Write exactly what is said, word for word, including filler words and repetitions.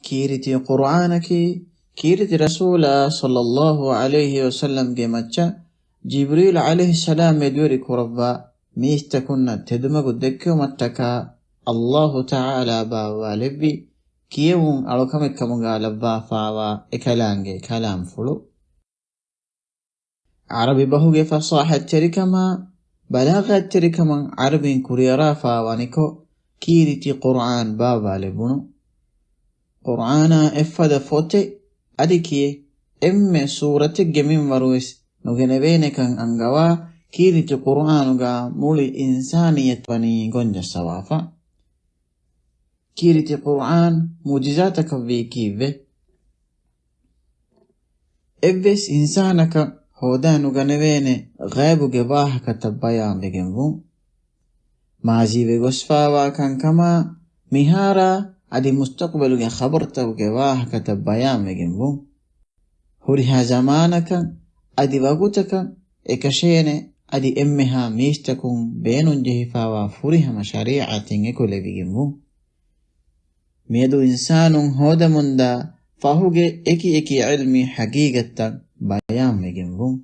ކީރިތި ޤުރުއާނަކީ، ކީރިތި ރަސޫލާ ޞައްލައްލާހު ޢަލައިހި ވަސައްލަމްގެ މައްޗަށް ޖިބްރީލް ޢަލައިހިއްސަލާމް މެދުވެރި ކުރައްވާ މީސްތަކުންނަށް ތެދުމަގު ދެއްކެވުމަށްޓަކާ، އައްލާހު ތަޢާލާ ބާއްވާލެއްވި ކިޔެވުން އަޅުކަމެއްކަމުގާ ލައްވާފާވާ އެކަލާނގެ ކަލާމްފުޅު. ޢަރަބި ބަހުގެ ފަޞާޙަތްތެރިކަމާ، ބަލާޣަތްތެރިކަމަށް ޢަރަބިން ކުރިއަރާފާ ވަނިކޮށް، ކީރިތި ޤުރުއާން ބާއްވާލެއްވުނު. ޤުރުއާނާ އެއްފަދަ ފޮތެއް އަދި ކިޔެ، އެންމެ ސޫރަތެއްގެ މިންވަރުވެސް ނުގެނެވޭނެކަން އަންގަވާ، ކީރިތި ޤުރުއާނުގާ މުޅި އިންސާނިއްޔަތު ވަނީ ގޮންޖައްސަވާފަ. ކީރިތި ޤުރުއާން މުޢުޖިޒާތަކަށްވީ ކީއްވެ؟ އެއްވެސް އިންސާނަކަށް ހޯދާ ނުގަނެވޭނެ ޣައިބުގެ ވާހަކަތައް ބަޔާންވެގެންވުން. މާޒީވެ ގޮސްފާވާ ކަންކަމާ، މިހާރާ އަދި މުސްތަޤުބަލުގެ ޚަބަރުތަކުގެ ވާހަކަތައް ބަޔާންވެގެންވުން. ހުރިހާ ޒަމާނަކަށް އަދި ވަގުތަކަށް އެކަށޭނެ އަދި އެންމެހާ މީސްތަކުން ބޭނުންޖެހިފާވާ ފުރިހަމަ ޝަރީޢަތެއް އެކުލެވިގެންވުން. މިއަދު އިންސާނުން ހޯދަމުންދާ ފަހުގެ އެކި އެކި ޢިލްމީ ޙަޤީޤަތްތައް ބަޔާންވެގެންވުން.